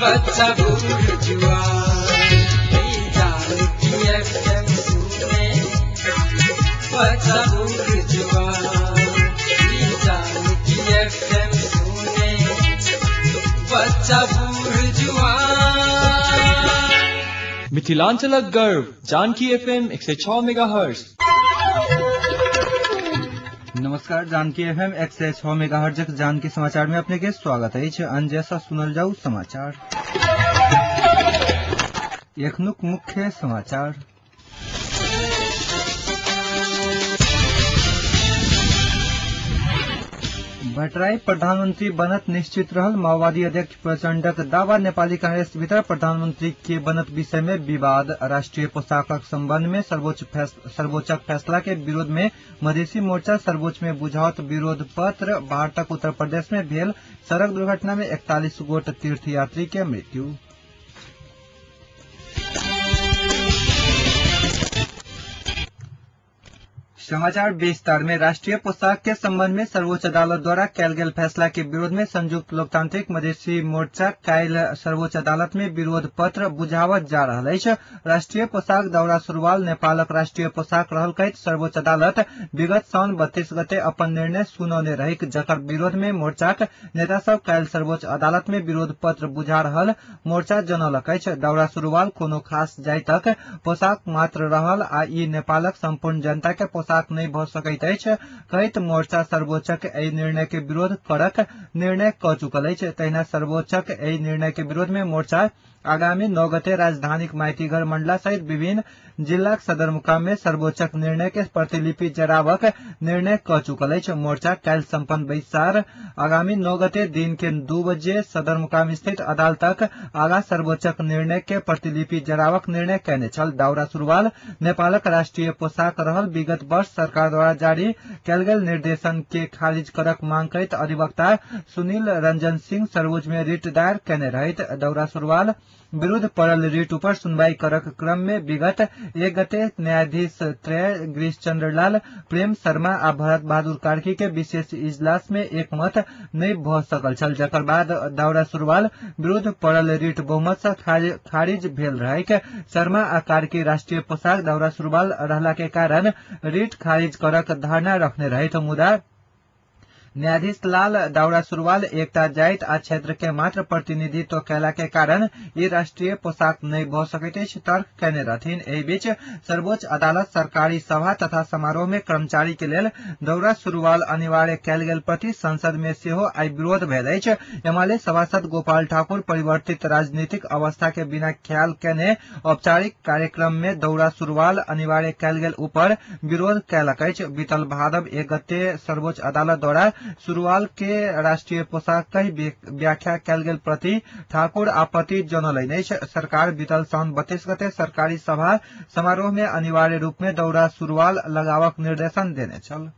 बच्चा बूढ़ जुआन, जानकी एफएम सुने बच्चा बूढ़ जुआन, जानकी एफएम सुने बच्चा बूढ़ जुआन। मिथिलांचलक गर्व जानकी एफएम 106 मेगाहर्ट्ज। नमस्कार, जानकी एफएम 106 मेगाहर्ट्ज जानकी समाचार में अपने के स्वागत अछि। अनजैसा सुनल जाऊ समाचार। एखनुक मुख्य समाचार। भट्टराई प्रधानमंत्री बनत निश्चित रहल माओवादी अध्यक्ष प्रचण्डक दावा। नेपाली कांग्रेस भीतर प्रधानमंत्री के बनत विषय में विवाद। राष्ट्रीय पोशाकक संबंध में सर्वोच्चक फैसला के विरोध में मधेसी मोर्चा सर्वोच्च में बुझावत विरोध पत्र। भारतक उत्तर प्रदेश में भेल सड़क दुर्घटना में 41 गोट तीर्थयात्री के मृत्यु। समाचार विस्तार में। राष्ट्रीय पोशाक के संबंध में सर्वोच्च अदालत द्वारा कैल गेल फैसला के विरोध में संयुक्त लोकतांत्रिक मधेसी मोर्चा काल्हि सर्वोच्च अदालत में विरोध पत्र बुझावत जा रहल अछि। राष्ट्रीय पोशाक दौरा सुरुवाल नेपालक राष्ट्रीय पोशाक रहल कहैत सर्वोच्च अदालत विगत साउन 32 गते अपन निर्णय सुनौने रहिक, जकर विरोध में मोर्चाक नेता सब काल्हि सर्वोच्च अदालत में विरोध पत्र बुझा रहल मोर्चा जनौलक अछि। दौरा सुरुवाल कोनो खास जातिक पोशाक मात्र रहल आ ई नेपालक सम्पूर्ण जनता के पोशाक नहि भ सकैत अछि कहैत मोर्चा सर्वोच्चक एहि निर्णय के विरोध करक निर्णय क चुकल अछि। तहिना सर्वोच्चक एहि निर्णय के विरोध में मोर्चा आगामी 9 गते राजधानीक माइतीघर मंडला सहित विभिन्न जिलाक सदरमुकाम में सर्वोच्चक निर्णय के प्रतिलिपि जरावक निर्णय क चुकल अछि। मोर्चा काल्हि सम्पन्न बैसार आगामी 9 गते दिन के 2 बजे सदरमुकाम स्थित अदालतक आगा सर्वोच्चक निर्णय के प्रतिलिपि जरावक निर्णय कयने छल। दाउरा सुरुवाल नेपालक राष्ट्रीय पोशाक रहल विगत वर्ष सरकार द्वारा जारी कयल गेल निर्देशन के खारिज करक मांग करैत अधिवक्ता सुनील रंजन सिंह सर्वोच्च में रिट दायर कयने रहैत। दौरा सुरुवाल विरूद्ध पड़ल रिट ऊपर सुनवाई करक क्रम में विगत 1 गते न्यायाधीश त्रय गिरीश चंद्र लाल, प्रेम शर्मा आ भरत बहादुर कार्की के विशेष इजलास में एकमत नहि भ सकल छल, जकर बाद दौरा सुरुवाल विरूद्ध पड़ल रिट बहुमत सँ खारिज भेल रहैक। शर्मा आ कार्की राष्ट्रीय पोशाक दौरा सुरुवाल रहला के कारण रिट खारिज करक धारणा रखने रहैत, मुदा न्यायाधीश लाल दाउरा सुरुवाल एकटा जाति आ क्षेत्र के मात्र प्रतिनिधित्व कयला के कारण ई राष्ट्रीय पोशाक नहि भ सकैत अछि तर्क कयने रहथिन। एहि बीच सर्वोच्च अदालत सरकारी सभा तथा समारोह में कर्मचारी के लेल दौरा सुरुवाल अनिवार्य कयल गेल प्रति संसद में सेहो आइ विरोध भेल अछि। एमाले सभासद गोपाल ठाकुर परिवर्तित राजनीतिक अवस्था के बिना ख्याल कयने औपचारिक कार्यक्रम में दौरा सुरुवाल अनिवार्य कयल गेल ऊपर विरोध कयलक अछि। बीतल भादव 1 गते सर्वोच्च अदालत द्वारा सुरुवाल के राष्ट्रीय पोशाक कहि व्याख्या कयल गेल प्रति ठाकुर आपत्ति जनौलनि अछि। सरकार बीतल साउन 32 गते सरकारी सभा समारोह में अनिवार्य रूप में दौरा सुरुवाल लगावक निर्देशन देने छल।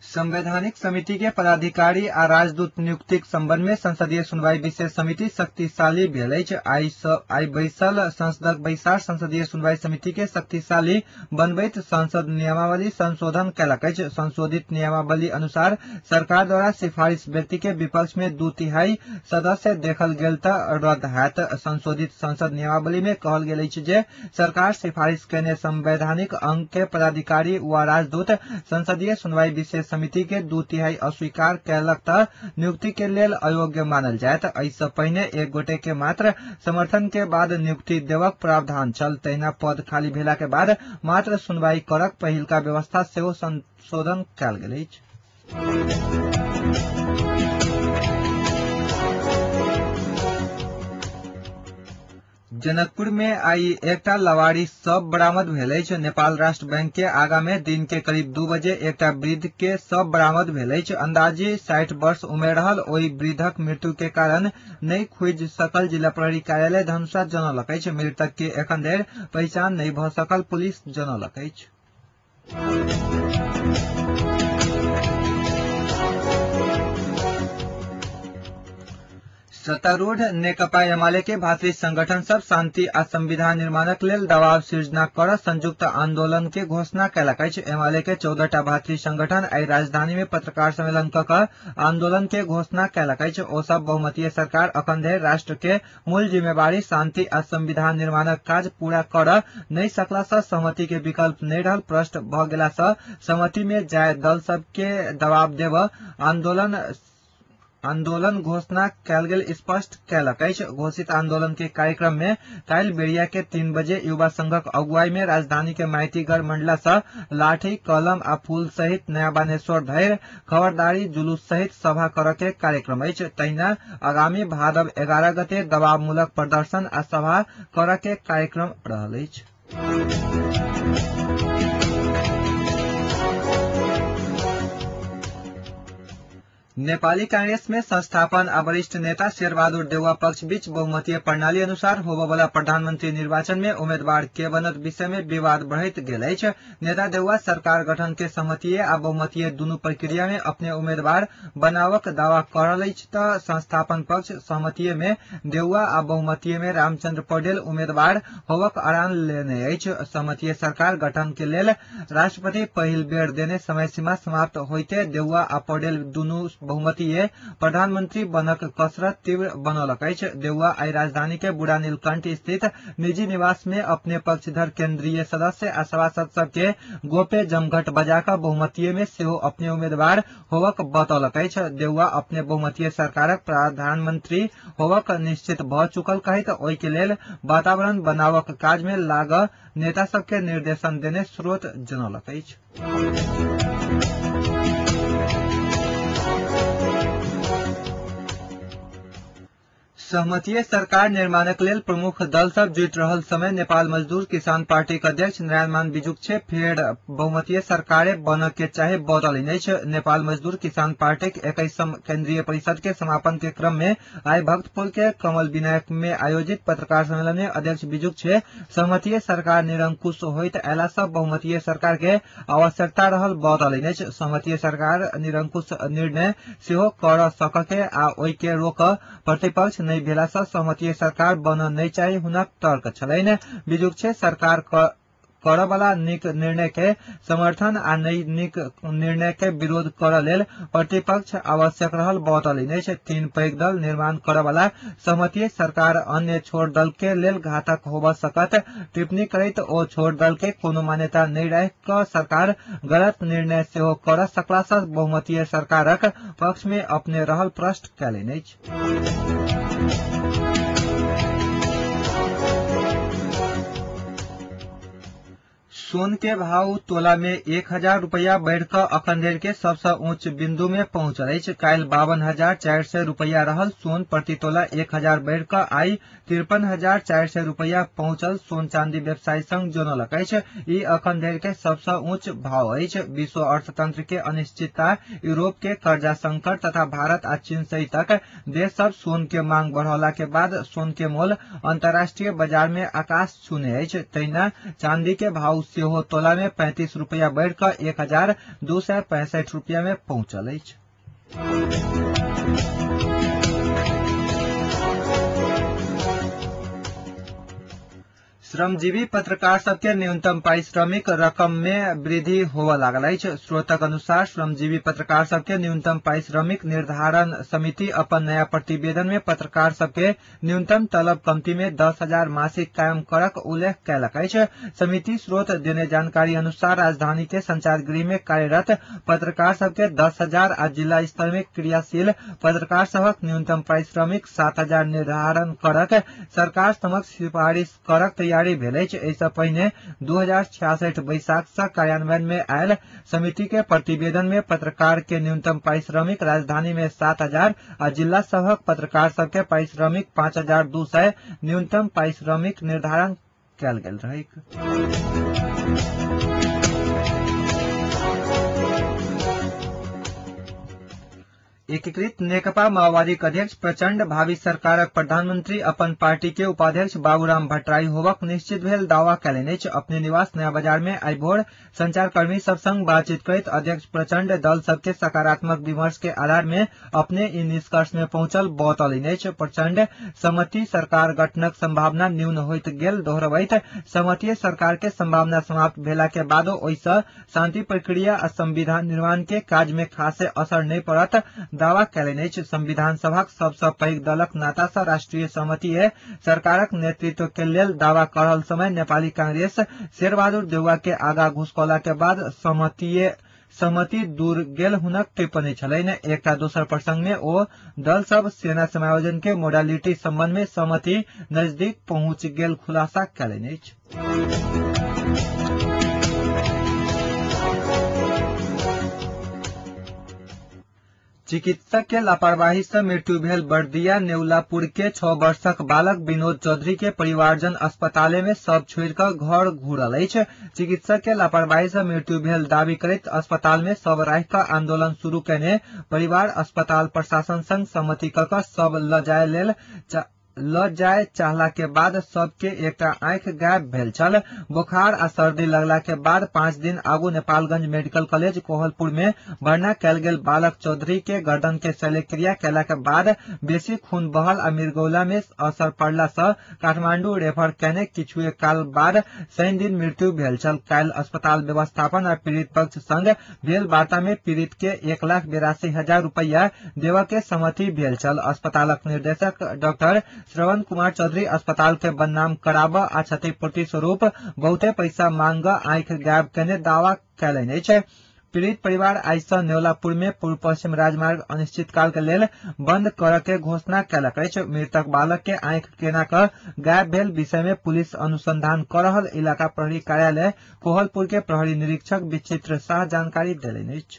संवैधानिक समिति के पदाधिकारी आ राजदूत नियुक्तिक संबंध में संसदीय सुनवाई विशेष समिति शक्तिशाली भेल अछि। आइ बैसल संसदक बैसार संसदीय सुनवाई समिति के शक्तिशाली बनबैत संसद नियमावली संशोधन कयलक अछि। संशोधित नियमावली अनुसार सरकार द्वारा सिफारिश व्यक्ति के विपक्ष में 2/3 सदस्य देखल गेल त रद्द हैत। संशोधित संसद नियमावली में कहल गेल अछि जे सरकार सिफारिश कयने संवैधानिक अंग के पदाधिकारी वा राजदूत संसदीय सुनवाई विशेष समिति के 2/3 अस्वीकार कयलक त नियुक्ति के लेल अयोग्य मानल जायत। एहि सँ पहिने एक गोटे के मात्र समर्थन के बाद नियुक्ति देवक प्रावधान छल। तहिना पद खाली भेला के बाद मात्र सुनवाई करक पहिलका व्यवस्था सेहो संशोधन कयल गेल अछि। जनकपुर में आई एकटा लवारी शव बरामद भेल अछि। नेपाल राष्ट्र बैंक के आगा में दिन के करीब 2 बजे एकटा वृद्ध के शव बरामद भेल अछि। अंदाजी 60 वर्ष उमेर रहल ओहि वृद्धक मृत्यु के कारण नहि खुजि सकल जिला प्रहरी कार्यालय धनुषा जनौलक अछि। मृतक के एखन धरि पहिचान नहि भ सकल पुलिस जनौलक अछि। सत्तारूढ़ नेकपा एमाले के भातृ संगठन सब शांति आ संविधान निर्माणक लेल दबाव सृजना कर संयुक्त आंदोलन के घोषणा कयलक अछि। एमाले के 14टा भातृ संगठन आइ राजधानी में पत्रकार सम्मेलन क आंदोलन के घोषणा कयलक अछि। ओ सब बहुमतीय सरकार अखन धरि राष्ट्र के मूल जिम्मेवारी शांति आ संविधान निर्माणक काज पूरा कर नहि सकला सँ सहमति के विकल्प नहि रहल प्रश्न भ गेला सँ सहमति में जाय दल सब के दबाव देब आंदोलन घोषणा कयल गेल स्पष्ट कयलक अछि। घोषित आंदोलन के कार्यक्रम में काल्हि बेरिया के 3 बजे युवा संघक अगुवाई में राजधानी के माइतीगढ़ मंडला सँ लाठी कलम आ फूल सहित नया बानेश्वर धरि खबरदारी जुलूस सहित सभा करऽ के कार्यक्रम अछि। तहिना आगामी भादव 11 गते दबावमूलक प्रदर्शन आ सभा करऽ के कार्यक्रम रहल अछि। नेपाली कांग्रेस में संस्थापन आ वरिष्ठ नेता शेरबहादुर देउवा पक्ष बीच बहुमतीय प्रणाली अनुसार होबयवला प्रधानमंत्री निर्वाचन में उम्मीदवार के बनत विषय में विवाद बढ़ैत गेल अछि। नेता देउवा सरकार गठन के सहमतीय आ बहुमतीय दुनू प्रक्रिया में अपने उम्मीदवार बनावक दावा करल अछि त संस्थापन पक्ष सहमतीय में देउवा आ बहुमतीय में रामचंद्र पौडेल उम्मीदवार होबक अड़ान लेने अछि। सहमतीय सरकार गठन के लेल राष्ट्रपति पहिल बेर देने समय सीमा समाप्त होइते देउवा आ पौडेल दुनू बहुमतीय प्रधानमंत्री बनक कसरत तीव्र बनौलक अछि। देउवा आइ राजधानी के बुढ़ा नीलकंठ स्थित निजी निवास में अपने पक्षधर केंद्रीय सदस्य आ सभासद सबके गोपे जमघट बजाकऽ बहुमतीय में सेहो अपने उम्मीदवार होबक बतौलक अछि। देउवा अपने बहुमतीय सरकारक प्रधानमंत्री होबक निश्चित भऽ चुकल कहैत ओहि के लेल वातावरण बनावक काज में लाग नेता सबके निर्देशन देने स्रोत जनौलक अछि। सहमतीय सरकार निर्माणक लेल प्रमुख दल सब जुटि रहल समय नेपाल मजदूर किसान पार्टीक अध्यक्ष नारायणमान बिजुक्छे फेर बहुमतीय सरकारे बनऽ के चाहे बतौलनि अछि। नेपाल मजदूर किसान पार्टीक 21म केंद्रीय परिषद के समापन के क्रम में आइ भक्तपुर के कमल विनायक में आयोजित पत्रकार सम्मेलन में अध्यक्ष बिजुक्छे सहमतीय सरकार निरंकुश होइत अयला सँ बहुमतीय सरकार के आवश्यकता रहल बतौलनि अछि। सहमतीय सरकार निरंकुश निर्णय सेहो कर सकऽ के आ ओहि के रोक प्रतिपक्ष नहि भेला सँ सहमतीय सरकार बनऽ नहि चाही हुनक तर्क छलनि। बिजुक्छे सरकार करऽवला नीक निर्णय के समर्थन आ नहि नीक निर्णय के विरोध करऽ लेल प्रतिपक्ष आवश्यक रहल बतौलनि अछि। 3 पैघ दल निर्माण करऽवला सहमतीय सरकार अन्य छोट दल के लेल घातक होबऽ सकत टिप्पणी करैत ओ छोट दल के कोनो मान्यता नहि राखि कऽ सरकार गलत निर्णय सेहो करऽ सकला सँ बहुमतीय सरकारक पक्ष में अपने रहल प्रश्न कयलनि अछि। सोन के भाव तोला में 1000 रुपया बढ़िकऽ अखन धरि के सबसँ ऊंच बिंदु में पहुंचल अछि। काल्हि 52,400 रुपया रहल सोन प्रति तोला 1000 बढ़िकऽ आइ 53,400 रुपया पहुंचल सोन चांदी व्यवसायी संघ जनौलक अछि। ई अखन धरि के सबसँ ऊंच भाव अछि। विश्व अर्थतंत्र के अनिश्चितता, यूरोप के कर्जा संकट तथा भारत आ चीन सहितक देश सब सोन के मांग बढ़ौला के बाद सोन के मोल अंतर्राष्ट्रीय बाजार में आकाश छूने अछि। तहिना चांदी के भाव सेहो तोला में 35 रुपया बढ़ि कऽ 1265 रुपया में पहुंचल अछि। श्रमजीवी पत्रकार सबके न्यूनतम पारिश्रमिक रकम में वृद्धि होबय लागल अछि। स्रोतक अनुसार श्रमजीवी पत्रकार सबके न्यूनतम पारिश्रमिक निर्धारण समिति अपन नया प्रतिवेदन में पत्रकार सबके न्यूनतम तलब कमती में 10,000 मासिक कायम करक उल्लेख कयलक अछि। समिति स्रोत देने जानकारी अनुसार राजधानी के संचार गृह में कार्यरत पत्रकार सबके 10,000 आ जिला स्तर में क्रियाशील पत्रकार सबक न्यूनतम पारिश्रमिक 7,000 निर्धारण करक सरकार समक्ष सिफारिश करक तैयारी भेल अछि। एहिसँ पहिने 2066 बैसाख सँ कार्यान्वयन में आयल समिति के प्रतिवेदन में पत्रकार के न्यूनतम पारिश्रमिक राजधानी में 7,000 आ जिला सभक पत्रकार सबके पारिश्रमिक 5,200 न्यूनतम पारिश्रमिक निर्धारण कयल गेल रहैक। एकीकृत नेकपा माओवादीक अध्यक्ष प्रचण्ड भावी सरकारक प्रधानमंत्री अपन पार्टी के उपाध्यक्ष बाबूराम भट्टराई होबक निश्चित भेल दावा कयलनि अछि। अपने निवास नया बाजार में आइ भोर संचारकर्मी सब संग बातचीत करैत अध्यक्ष प्रचण्ड दल सबके सकारात्मक विमर्श के आधार में अपने ई निष्कर्ष में पहुंचल बतौलनि अछि। प्रचण्ड सहमति सरकार गठनक संभावना न्यून होइत गेल दोहरबैत सहमतीय सरकार के संभावना समाप्त भेला के बादो ओहि सँ शांति प्रक्रिया आ संविधान निर्माण के काज में खासे असर नहि पड़त दावा कयलनि अछि। संविधान सभाक सबसँ पैघ दलक नाता सँ राष्ट्रीय सहमति सरकारक नेतृत्व के लेल दावा करल समय नेपाली कांग्रेस शेरबहादुर देउवा के आगा घुसकौला के बाद सहमति दूर गेल हुनक टिप्पणी छलनि। एकटा दोसर प्रसंग में ओ दल सब सेना समायोजन के मोडालिटी संबंध में सहमति नजदीक पहुंच गेल खुलासा कयलनि अछि। चिकित्सक के लापरवाही से मृत्यु भेल बर्दिया नेउलापुर के 6 वर्षक बालक विनोद चौधरी के परिवारजन अस्पताले में शव छोड़ कऽ घर घुरल अछि। चिकित्सक के लापरवाही से मृत्यु भेल दावी करैत अस्पताल में शव राखि कऽ आंदोलन शुरू केने परिवार अस्पताल प्रशासन संग सहमति कऽ कऽ शव ल जाय चाहला के बाद सबके एकटा आंखि गायब भेल छल। बोखार आ सर्दी लगला के बाद 5 दिन आगू नेपालगंज मेडिकल कॉलेज कोहलपुर में भर्ना कयल गेल बालक चौधरी के गर्दन के शल्यक्रिया कयला के बाद बेसी खून बहल आ मिर्गौला में असर पड़ला सँ काठमांडू रेफर केने किछुए काल बाद शनि दिन मृत्यु भेल छल। काल्हि अस्पताल व्यवस्थापन आ पीड़ित पक्ष संग भेल वार्ता में पीड़ित के 1,82,000 रुपया देबऽ के सहमति भेल छल। अस्पतालक निर्देशक डॉक्टर श्रवण कुमार चौधरी अस्पताल के बदनाम कराब आ क्षतिपूर्ति स्वरूप बहुते पैसा मांग आंखि गायब केने दावा कयलनि अछि। पीड़ित परिवार आइ सँ नेवलापुर में पूर्व पश्चिम राजमार्ग अनिश्चितकाल के लेल बंद करऽ के घोषणा कयलक अछि। मृतक बालक के आंखि केना कऽ गायब भेल विषय में पुलिस अनुसंधान कऽ रहल इलाका प्रहरी कार्यालय कोहलपुर के प्रहरी निरीक्षक विचित्र शाह जानकारी देलनि अछि।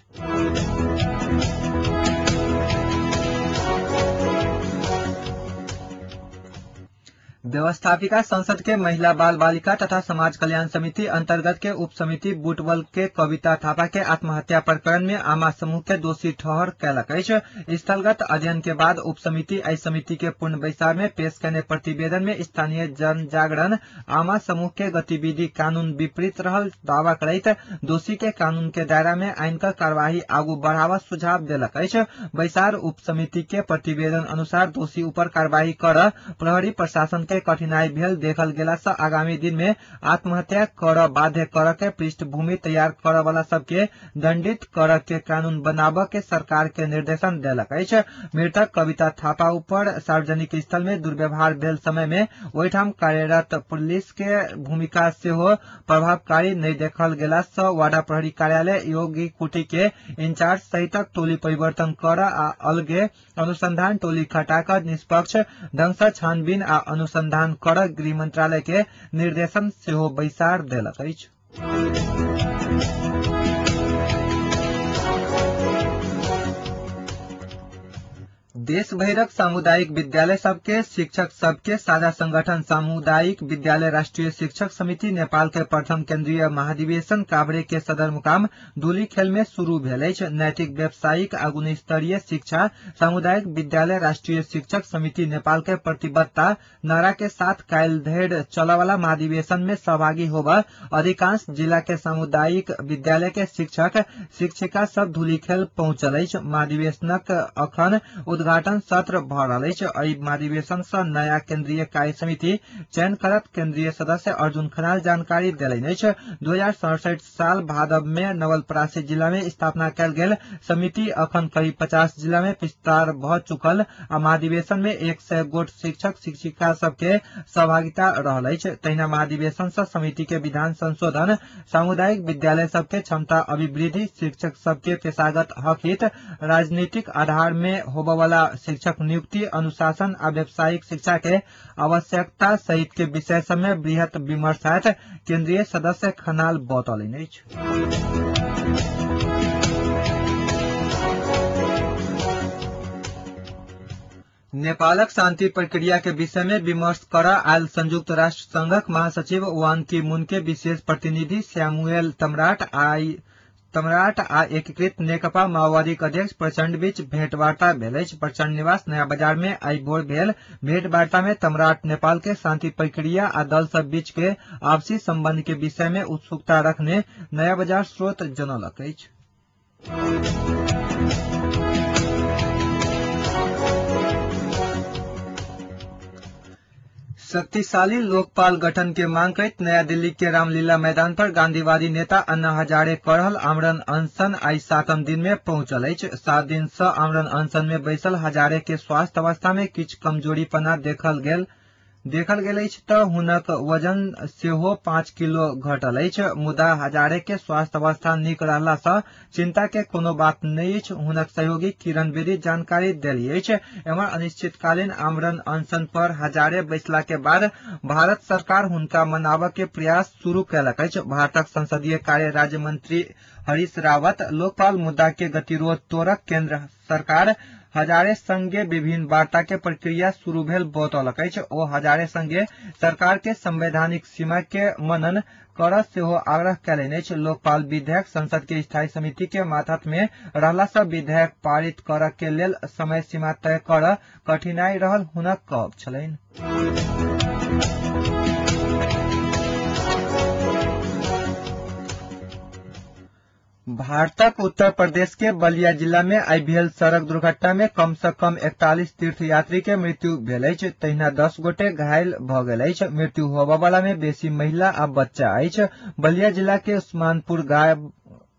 व्यवस्थापिका संसद के महिला बाल बालिका तथा समाज कल्याण समिति अंतर्गत के उप समिति बुटवल के कविता थापा के आत्महत्या प्रकरण में आमा समूह के दोषी ठहर कयलक अछि। स्थलगत अध्ययन के बाद उप समिति एहि समिति के पूर्ण बैसार में पेश केने प्रतिवेदन में स्थानीय जन जागरण आमा समूह के गतिविधि कानून विपरीत रहल दावा करैत दोषी के कानून के दायरा में आनि कऽ कार्यवाही आगू बढ़ावा सुझाव देलक अछि। बैसार उप समिति के प्रतिवेदन अनुसार दोषी ऊपर कार्यवाही कर प्रहरी प्रशासन के कठिनाई भेल देखल गेला सँ आगामी दिन में आत्महत्या कर बाध्य कर के पृष्ठभूमि तैयार कर वाला सबके दंडित कर के कानून बनाबऽ के सरकार के निर्देशन देलक अछि। मृतक कविता थापा ऊपर सार्वजनिक स्थल में दुर्व्यवहार भेल समय में ओहिठाम कार्यरत पुलिस के भूमिका सेहो प्रभावकारी नहि देखल गेला सँ वाडा प्रहरी कार्यालय योगी कुटी के इंचार्ज सहितक टोली परिवर्तन कर आ अलगे अनुसंधान टोली खटा कऽ निष्पक्ष ढंग सँ छानबीन आ अनुसंधान कर गृह मंत्रालय के निर्देशन सेहो बैसार देलक अछि। देश भरिक सामुदायिक विद्यालय सबके शिक्षक सबके साझा संगठन सामुदायिक विद्यालय राष्ट्रीय शिक्षक समिति नेपाल के प्रथम केंद्रीय महाधिवेशन काभ्रे के सदरमुकाम धुलीखेल में शुरू भेल अछि। नैतिक व्यावसायिक आ गुणस्तरीय शिक्षा सामुदायिक विद्यालय राष्ट्रीय शिक्षक समिति नेपाल के प्रतिबद्धता नारा के साथ काल्हि धरि चलयवला महाधिवेशन में सहभागी होब अधिकांश जिला के सामुदायिक विद्यालय के शिक्षक शिक्षिका सब धुलीखेल पहुंचल अछि। महाधिवेशनक अखन उद्घाटन सत्र भऽ रहल अछि। एहि महाधिवेशन सँ नया केंद्रीय कार्य समिति चयन करत केंद्रीय सदस्य अर्जुन खनाल जानकारी देलनि अछि। 2067 साल भादव में नवलपरासी जिला में स्थापना कयल गेल समिति अखन करीब 50 जिला में विस्तार भऽ चुकल आ महाधिवेशन में 100 गोट शिक्षक शिक्षिका सबके सहभागिता रहल अछि। तहिना महाधिवेशन सँ समिति के विधान संशोधन, सामुदायिक विद्यालय सबके क्षमता अभिवृद्धि, शिक्षक सबके पेशागत हक हित, राजनीतिक आधार में होबयवला शिक्षक नियुक्ति, अनुशासन आ व्यावसायिक शिक्षा के आवश्यकता सहित के विषय सब में वृहत विमर्श होयत केंद्रीय सदस्य खनाल बतौलनि अछि। नेपालक शांति प्रक्रिया के विषय में विमर्श कर आयल संयुक्त राष्ट्र संघक महासचिव वान की मून के विशेष प्रतिनिधि सैमुएल तमराट आई तमराट आ एकीकृत नेकपा माओवादीक अध्यक्ष प्रचण्ड बीच भेंटवार्ता भेल अछि। प्रचण्ड निवास नया बाजार में आई भोर भेल भेंटवार्ता में तमराट नेपाल के शांति प्रक्रिया आ दल सब बीच के आपसी संबंध के विषय में उत्सुकता रखने नया बाजार स्रोत जनौलक अछि। शक्तिशाली लोकपाल गठन के मांग करैत नया दिल्ली के रामलीला मैदान पर गांधीवादी नेता अन्ना हजारे कर रहल आमरण अनशन आई 7म दिन में पहुंचल अछि। 7 दिन से आमरण अनशन में बैसल हजारे के स्वास्थ्य अवस्था में किछु कमजोरीपना देखल गेल अछि त हुनक वजन सेहो 5 किलो घटल अछि। मुदा हजारे के स्वास्थ्य अवस्था नीक रहला सँ चिंता के कोनो बात नहि अछि, हुनक सहयोगी किरण बेदी जानकारी देली अछि। एम्हर अनिश्चितकालीन आमरण अनशन पर हजारे बैसला के बाद भारत सरकार हुनका मनाबय के प्रयास शुरू कयलक अछि। भारतक संसदीय कार्य राज्य मंत्री हरीश रावत लोकपाल मुद्दा के गतिरोध तोड़क केंद्र सरकार हजारे संगे विभिन्न वार्ता के प्रक्रिया शुरू भेल बतौलक अछि। ओ हजारे संगे सरकार के संवैधानिक सीमा के मनन करऽ सेहो आग्रह कयलनि अछि। लोकपाल विधेयक संसद के स्थायी समिति के मातहत में रहला सँ विधेयक पारित करऽ के लेल समय सीमा तय करऽ कठिनाई रहल हुनक कहब छलनि। भारतक उत्तर प्रदेश के बलिया जिला में आई भेल सड़क दुर्घटना में कम से कम 41 तीर्थयात्री के मृत्यु भेल अछि, तहिना 10 गोटे घायल भ गेल अछि। मृत्यु होबय वाला में बेसी महिला आ बच्चा अछि। बलिया जिला के उस्मानपुर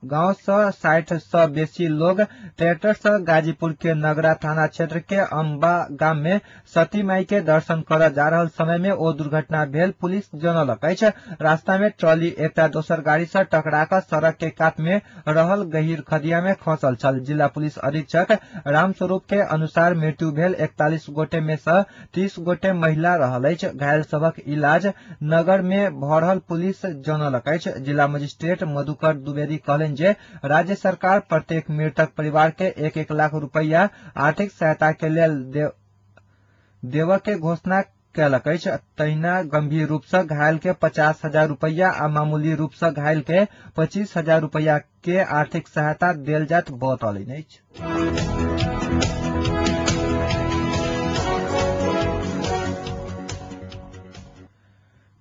गांव से 60 से बेसी लोग ट्रैक्टर से गाजीपुर के नगरा थाना क्षेत्र के अम्बा गाम में सती माई के दर्शन करऽ जा रहल समय में ओ दुर्घटना भेल पुलिस जनौलक अछि। रास्ता में ट्रॉली एकटा दोसर गाड़ी से टकरा कऽ सड़क के कात में रहल गहीर खदिया में खसल छल। जिला पुलिस अधीक्षक रामस्वरूप के अनुसार मृत्यु भेल 41 गोटे में से 30 गोटे महिला रहल अछि। घायल सभक इलाज नगर में भऽ रहल पुलिस जनौलक अछि। जिला मजिस्ट्रेट मधुकर द्विवेदी कहलनि जे राज्य सरकार प्रत्येक मृतक परिवार के 1-1 लाख रुपया आर्थिक सहायता के लेल देवऽ के घोषणा कयलक अछि। तहिना गंभीर रूप से घायल के 50,000 रुपया आ मामूली रूप से घायल के 25,000 रुपया के आर्थिक सहायता देल जायत बतौलनि अछि।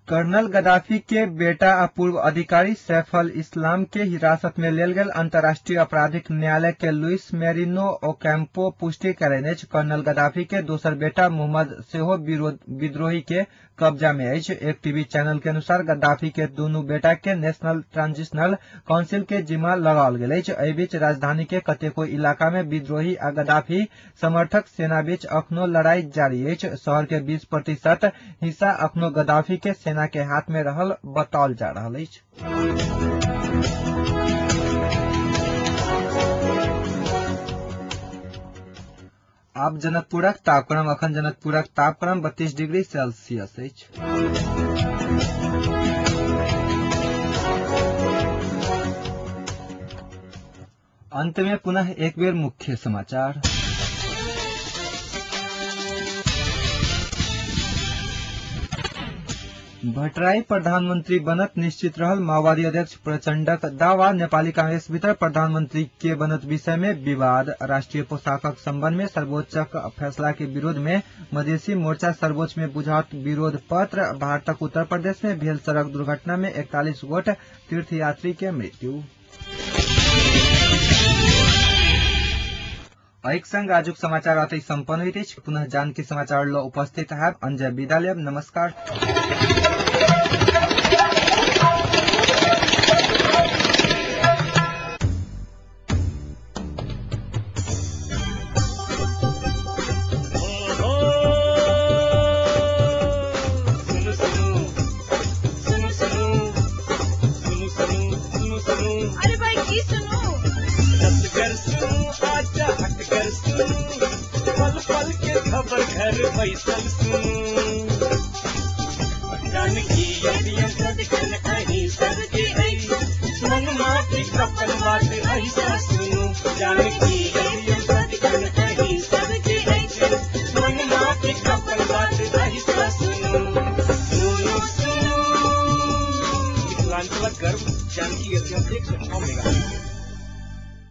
कर्नल गद्दाफी के बेटा आ पूर्व अधिकारी सैफ अल इस्लाम के हिरासत में लेल गेल अंतर्राष्ट्रीय आपराधिक न्यायालय के लुइस मेरिनो ओकैम्पो पुष्टि कयलनि अछि। कर्नल गद्दाफी के दोसर बेटा मोहम्मद सेहो विद्रोही के कब्जा में अछि। एक टीवी चैनल के अनुसार गद्दाफी के दुनू बेटा के नेशनल ट्रांजिशनल काउंसिल के जिम्मा लगाओल गेल अछि। एहि बीच राजधानी के कतेको इलाका में विद्रोही आ गद्दाफी समर्थक सेना बीच अखनो लड़ाई जारी अछि। शहर के 20% हिस्सा अखनो गद्दाफी के सेना के हाथ में रहल बताओल जा रहल अछि। आब जनकपुरक तापक्रम। अखन जनकपुरक तापक्रम 32 डिग्री सेल्सियस अछि। अंत में पुनः एक बेर मुख्य समाचार। भट्टराई प्रधानमंत्री बनत निश्चित रहल माओवादी अध्यक्ष प्रचण्डक दावा। नेपाली कांग्रेस भीतर प्रधानमंत्री के बनत विषय में विवाद। राष्ट्रीय पोशाकक संबंध में सर्वोच्चक फैसला के विरोध में मधेसी मोर्चा सर्वोच्च में बुझात विरोध पत्र। भारतक उत्तर प्रदेश में भेल सड़क दुर्घटना में 41 गोट तीर्थयात्री के मृत्यु। एक संग आजुक समाचार अतै सम्पन्न होइत अछि। पुनः जानकी समाचार ल उपस्थित हैब। अंजय विदा लेब। नमस्कार। अरे भाई की सुनू, पल पल के खबर घर बैसल सुनू, जानकी सदखन अहीं सबके अछि, मन माटी अपन बात ऐसा सुनू, जानकी सदखन अहीं सबके अछि, मन माटी अपन बात ऐसा सुनू, सुनू सुनू। मिथिलांचलक गर्व जानकी एफएम 106 मेगाहर्ट्ज।